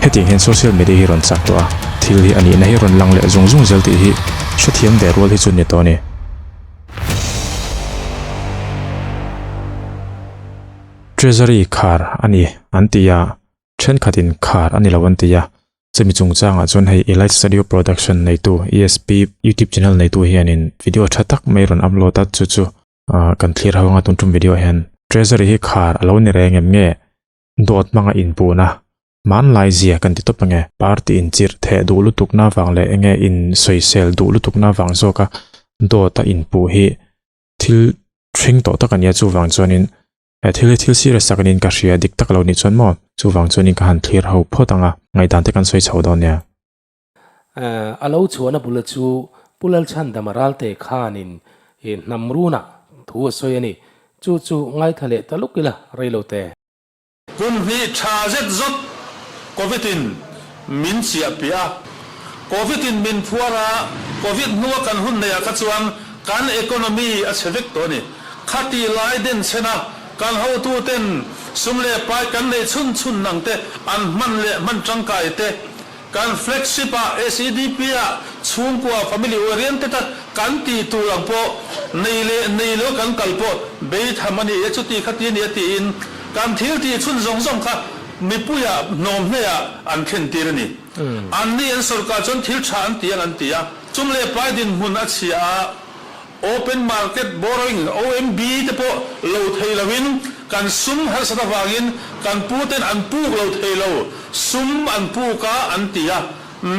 Hetiang hian social media hi rawn chak tawh a, thil hi a nihna hi rawn lang leh zung zung zel tih hi hrethiam ve rual hi chu ni tawh a ni. Treasury khar a ni an ti a, thenkhatin khar a ni lo an ti a, chumi chungchangah chuan hei Elite Studio Production neitu ESP YouTube channel neitu hianin video tha tak mai rawn upload a, chu chu kan thlir ho anga tun tum video ah hian Treasury hi khar a lo ni reng em nge dawt hmanga inpuhna hmanlai zia kan ti tawp ange party inchirh theh duh lutukna vang leh enge insawisel duh lutukna vang zawka dawt a inpuh hi thil hring tawh tak a nia chuvang chuanin he thil hi thil serious tak aniin ka hria dik tak lo nih chuan maw chuvang chuanin ka han thlir ho phawt anga ngaihdan te kan sawi chho dawn nia. A lo chhuahna bula chu Pu Lalchhandama Ralte khanin hnam runah thu a sawi a ni. Chu chu ngaithla leh ta luk ila rei lo te. Kum hnih tha zet zawt Covid in min chiah piah a. Covid in min phuar a, Covid hnua kan hun neih ah kha chuan kan economy a chhe vek tawh a ni. Khati lai den chhen a kan hotu ten sum leh pai kan neih chhun chhun nang te an hman leh hman tangkai te Kan flagship ah SEDP ah chhungkua family oriented a kan tih tur ang pawh nei leh nei lo kan kal pawh bei tham a ni e chuti kha ti a ni a tiin kan thil tih chhun zawng zawng kha mipuiah hnawm hnehah an thlen tir a ni. Anni an sawrkar chuan thil tha an ti ang an ti a, chum leh pai dinhmun a chhia a, Open Market Borrowing, OMB, te pawh lo thei loin kan sum harsat avangin kan puten an puk lo thei lo, sum an puk a an ti a,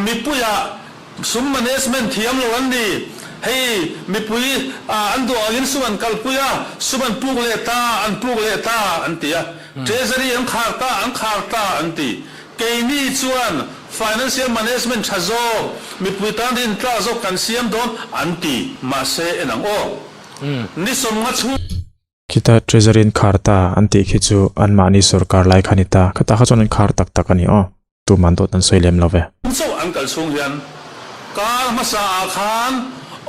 mipuiah sum management thiam lo an ni, hei mipui an duh angin sum an kalpui a, sum an puk leh ta, an puk leh ta an ti a, Treasury an khar ta, an khar ta an ti. Keini chuan financial management tha zawk, mipui tan rintlak zawk kan siam dawn an ti. Mahse en ang aw. Ni sawmnga chhung. Khita Treasury an khar ta an tih khi chu anmahni sorkar lai kha a ni ta. Khata kha chuan an khar tak tak a ni aw. Tuman dawt an sawi lem lo ve. Chauh an kal chhung hian kar hmasa ah khan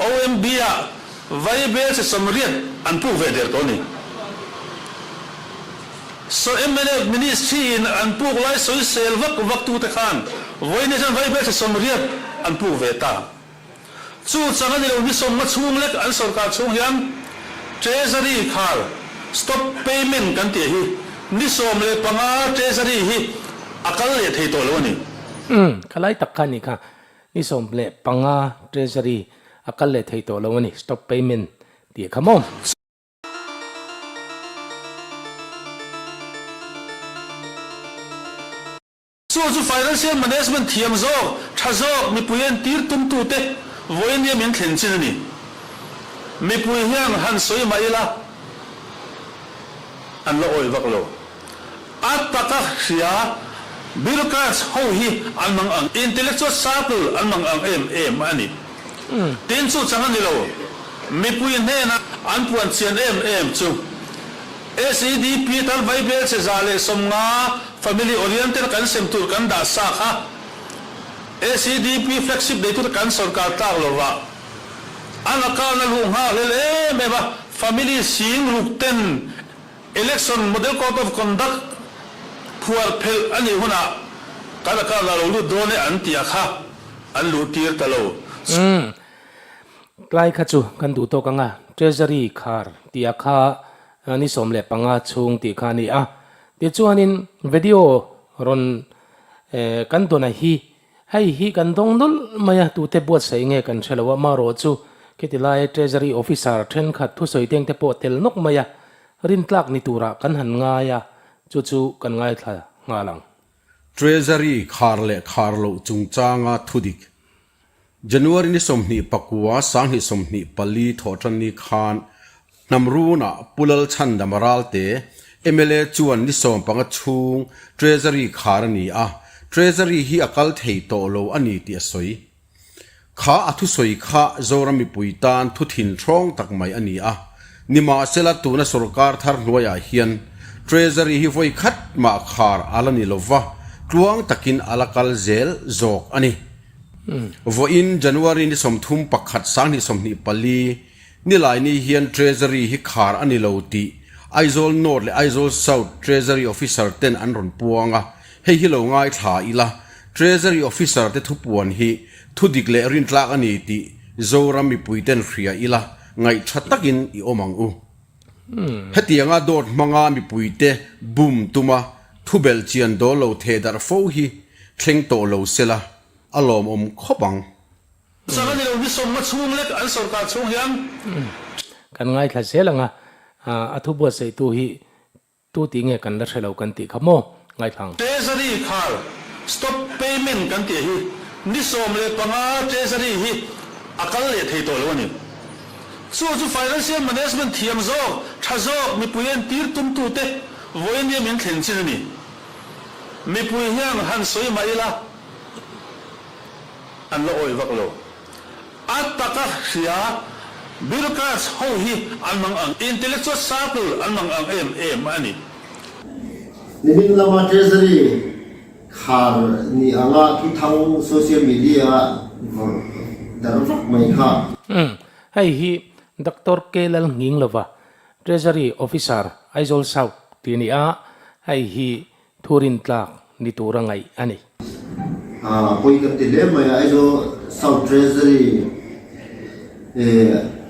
OMB ah Vaibel che 80 an puk ve der tawh a ni. Saw mnf ministry in an puk lai sawisel vak vak tute khan vawiin hian vaibelchhe 80 an puk ve ta. Chu chang a ni lo ni sawmnga chhung lek an sorkar chhung hian Treasury khar stop payment kan tih hi ni 15 Treasury hi a kal leh thei tawh lo a ni. Umm, khalai tak kha ni kha ni 15 Treasury a kal leh thei tawh lo a ni stop payment tih kha maw? Chu chu financial management thiam zawk, tha zawk mipui entir tumtute vawiin min thlen chin a ni. Mipui hian han sawi mah ila an la awih vak lo. A taka hria bureaucrats ho hi an mang ang, intellectual circle an mang ang em em a ni. Tin chu chang a ni lo. Mipui hnena an puan chian em em chu SEDP tan Vaibel che 150 family oriented kan sem tur kan dah sa kha SEDP flagship neitute kan sorkar tlak lova an account a luh nghal hlel em em a, family sing ruk ten election model code of conduct phuar phelh a nih hunah kan account ah lo lut dawn e an tih a kha an luh tir ta lo. Tlai kha chu kan duh tawk ang a, Treasury khar tih a kha ni 15 chhung tih kha a ni a. Tichuanin video rawn kan dawn a hi, hei hi kan dawng nawlh mai a, tute buatsaih nge kan hre lo a, marawh chu khiti lai Treasury officer thenkhat thusawi teng te pawh tel nawk mai a, rintlak ni turah kan han ngai a, chu chu kan ngaithla nghal ang. Treasury khar leh khar loh chungchanga thudik January ni 29 2024 thawhtanni khan Hnamrunah Pu Lalchhandama Ralte, mla chuan ni 15 chhung Treasury khar a ni a, Treasury hi a kal thei tawh lo a ni tih a sawi. Kha a thusawi kha Zoram mipui tan thu thin hrawng tak mai a ni a, nimahsela tuna sorkar thar hnuaiah hian Treasury hi vawi khat mah khar a la ni lova, tluang takin a la kal zel zawk a ni. Vawiin January ni 31 2024 Nilaini hian Treasury hi khar a ni lo tih Aizawl North leh Aizawl South Treasury Officer ten an rawn puang a, hei hi lo ngaithla ila. Treasury Officer te thupuan hi thudik leh rintlak a ni tih Zoram mipuiten hria ila ngaihtha takin i awm ang u. Hetianga dawt hmanga mipuite bum tuma thubelh chian dawl lo thehdarh fo hi thleng tawh lo sela a lawmawm khawp ang. Chang a ni lo, ni sawmnga chhung lek an sorkar chhung hian. Kan ngaithla zel ang a, a thu buatsaihtu hi tu tih nge kan la hre lo kan tih kha maw ngaithla ang. Treasury khar stop payment kan tih hi ni 15 Treasury hi a kal leh thei tawh lo a ni. Chu chu financial management thiam zawk, tha zawk mipui entir tumtute vawiin min thlen chin a ni. Mipui hian han sawi mah ila. An la awih vak lo. A taka hria bureaucrats ho hi an mang ang, intellectual circle an mang ang em em a ni. Nimin lama Treasury khar ni anga thuthang social media a vawrh darh vak mai kha. Umm, hei hi Doctor K Lalnghinglova, Treasury Officer, Aizawl South tih a ni a, hei hi Thu rintlak ni tura ngaih a ni. Pawi kan ti hle mai a, Aizawl South Treasury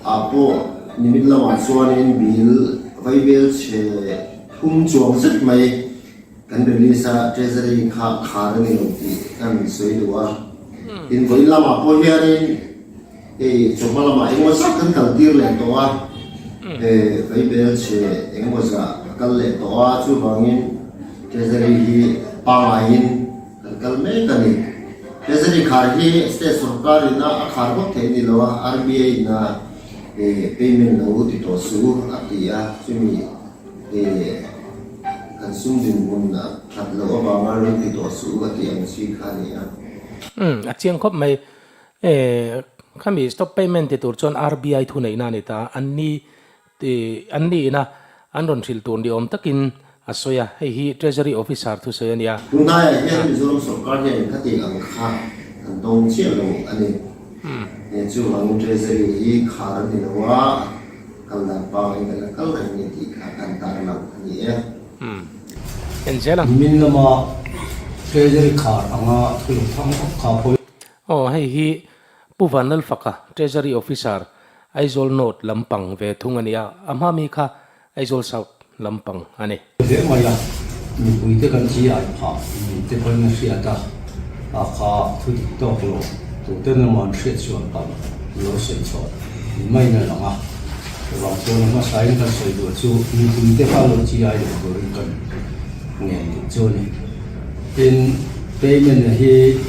ah pawh nimin lamah chuanin bill vaibel chhe thum chuang zet mai kan release a, Treasury kha khar a ni lo tih kan sawi duh a. Tin, vawiin lamah pawh hianin Hei chawhma lamah engemaw zah kan kal tir leh tawh a, vaibel chhe engemaw zah a kal leh tawh a, chuvangin Treasury hi pangaiin kan kal mek a ni. Treasury khar hi state sorkar ina a khar vak theih a ni lo a, RBI ina payment lo ti tawh suh a ti a, chumi kan sum dinhmun a that loh avanga lo ti tawh suh a tih ang chi kha a ni a. Umm, a chiang khawp mai. E, khami stop payment ti tur chuan RBI thuneihna a ni ta, an ni ti an ni ina an rawn hrilh tur ni awm takin a sawi a, hei hi Treasury Officer thusawi a ni a. Tunlaiah hian Mizoram sawrkar hian khati ang kha an dawng chiah lo a ni. E, chuvangin Treasury hi khar a ni lo a, kal dan pangaiin kan la kal reng a ni tih kha kan tarlang a ni e. En zel ang. Nimin lama Treasury khar anga thu lo thang vak kha pawi. Aw hei hi Pu Vanlalfaka, Treasury Officer, Aizawl North lampang ve thung a ni a, a hma mi kha Aizawl South lampang a ni. Hle mai a, mipuite kan chi ai phah ni te pawhin a hriat a, a kha thu dik tawk lo tuten emaw an hriat chuan palh lo sawi chhuah ni maiin a lang a, chuvang chuan a hmasain kan sawi duh chu mipuite kha lo chi ai lo turin kan ngen duh chu a ni. Tin, payment hi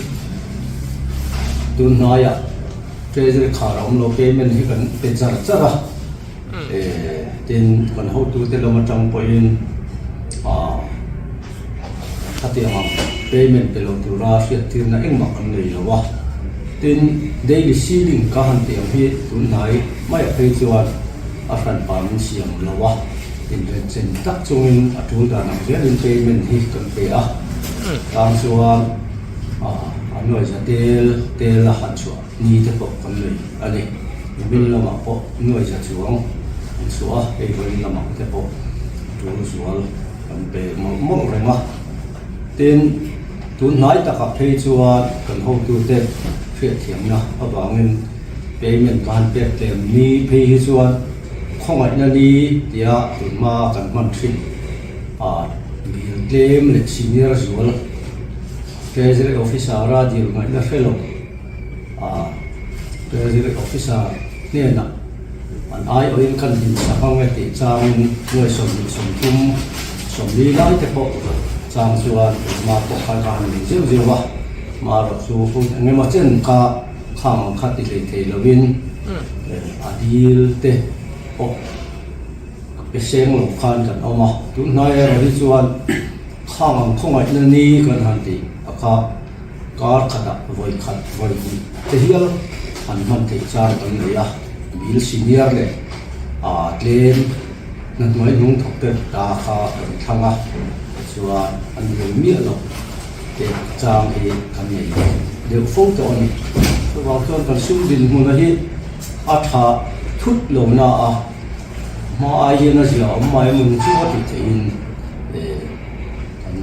tun hnaiah treasury khar a awm lo, payment hi kan pe char char a, tin kan hotute lam atang pawhin ah khatiang ang payment pe lo tura hriattirna engmah kan nei lo a, tin daily ceiling ka han tih ang hi tun hnai maiah phei chuan a hranpa min siam lo a. Inrenchen tak chungin a tul dan ang zelin payment hi kan pe a, tang chuan a nuaisa tel tel a han chhuah ni te pawh kan nei a ni. Nimin lamah pawh nuaisa chuang an chhuah a, hei vawiin lamah te pawh a tul zual kan pe mawlh mawlh reng a. Tin, tun hnai takah phei chuan kan hotute hriatthiamna avangin payment ka han pek tlem ni phei hi chuan Khawngaihna ni tia tunhma kan hman thin a, dil tlem leh senior zual Treasury Officer a dil ngaihna hre lo a, Treasury Officer hnenah an aiawhin kan din sak ang e tih changin nuai 20 30 40 lai te pawh chang chuan tunhma pawh khan ka han nei zeuh zeuh a, marawh chu hun engemaw chen kha Khang ang kha ti hlei thei lovin a dil te pawh ka pe seng lo khan kan awm a, tun hnai erawh hi chuan khang ang khawngaihna ni kan han tih a kha kar khatah vawi khat vawi hnih te hial han hman theih chang kan nei a, dil senior leh aa tlem hna hnuai hnung thawk te ta kha kan thlang a, tichuan an rei miah lo. Teh chang hi kan nei deuh fo tawh a ni. Chuvang chuan kan sum dinhmuna hi a tha thut lo na a, hma ai hian a zia awm mai mun chu a tih theihin kan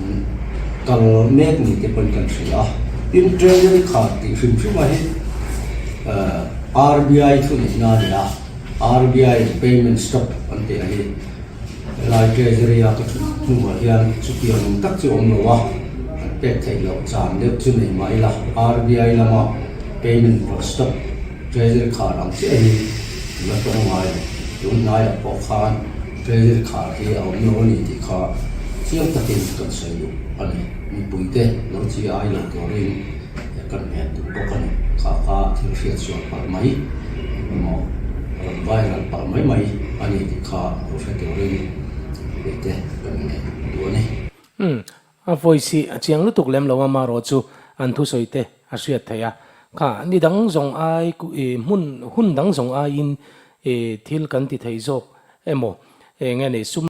kal mek ni te pawhin kan hria a. Tin, Treasury khar tih hrim hrima hi RBI thuneihna a ni a, RBI in payment stop an tih a hi. Helai Treasury a ka thut hnuah hian chutiang ang tak chu awm lo a, an pek theih loh chan deuh chu nei mah ila RBI lama payment rawn stop Treasury khar ang chiah hi la tawng ngai lo. Tun hnaiah pawh khan Treasury khar hi a awm lo a ni tih kha chiang takin kan sawi duh a ni. Mipuite lo chi ai lo turin kan hmel duh bawk a ni. Kha kha thil hriat sual palh mai emaw rawn viral palh mai mai a ni tih kha lo hre turin mipuite kan ngen duh a ni. Umm, a voice hi a chiang lutuk lem lo a marawh chu an thusawi te a hriat theih a. Kha ni dang zawng ai hmun hun dang zawng aiin thil kan ti thei zawk emaw enge ni sum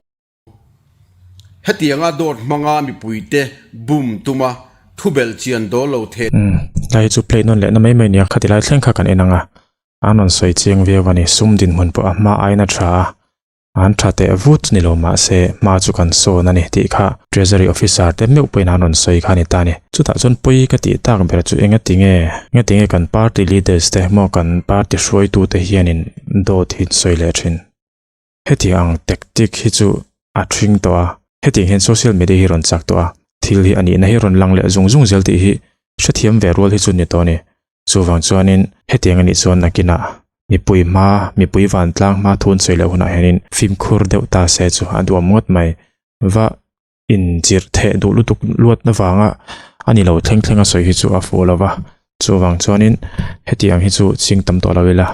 Hetianga dawt hmanga mipuite bum tuma thubelh chian dawl lo theh. Umm, lai hi chu play nawn lehna mai mai nia, khati lai thleng kha kan en ang a, an rawn sawi chiang viau a ni, sum dinhmun pawh a hma aiin a tha a, an tha teh vut ni lo mahse hma chu kan sawn a ni tih kha Treasury Officer te meuh pawhin an rawn sawi kha a ni ta a ni. Chutah chuan pawi ka tih tak ber chu engati nge, engati nge kan party leaders te maw kan party hruaitute hianin dawt hi an sawi leh thin. Hetiang ang tactic hi chu a thring tawh a, hetiang hian social media hi rawn chak tawh a, thil hi a nihna hi rawn lang leh zung zung zel tih hi hrethiam ve rual hi chu ni tawh a ni. Chuvang chuanin hetiang a nih chuan nakinah mipui hma, mipui vantlang hma thu an sawi leh hunah hianin fimkhur deuh ta se chu a duam ngawt mai. Va inchirh theh duh lutuk luatna vanga a ni lo thleng thleng a sawi hi chu a fuh lo va, chuvang chuanin hetiang hi chu ching tam tawh lo ila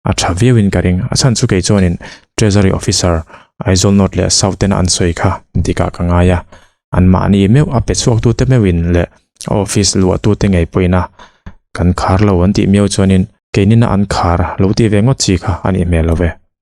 a tha viauin ka ring. A chhan chu kei chuanin Treasury Officer Aizawl North leh South tena an sawi kha dikah ka ngai a, anmahni meuh a pe chhuaktute meuhin leh a office luahtute ngei pawhin a kan khar lo an tih miau chuanin keinina an khar lo tih ve ngawt chi kha a nih hmel lo ve.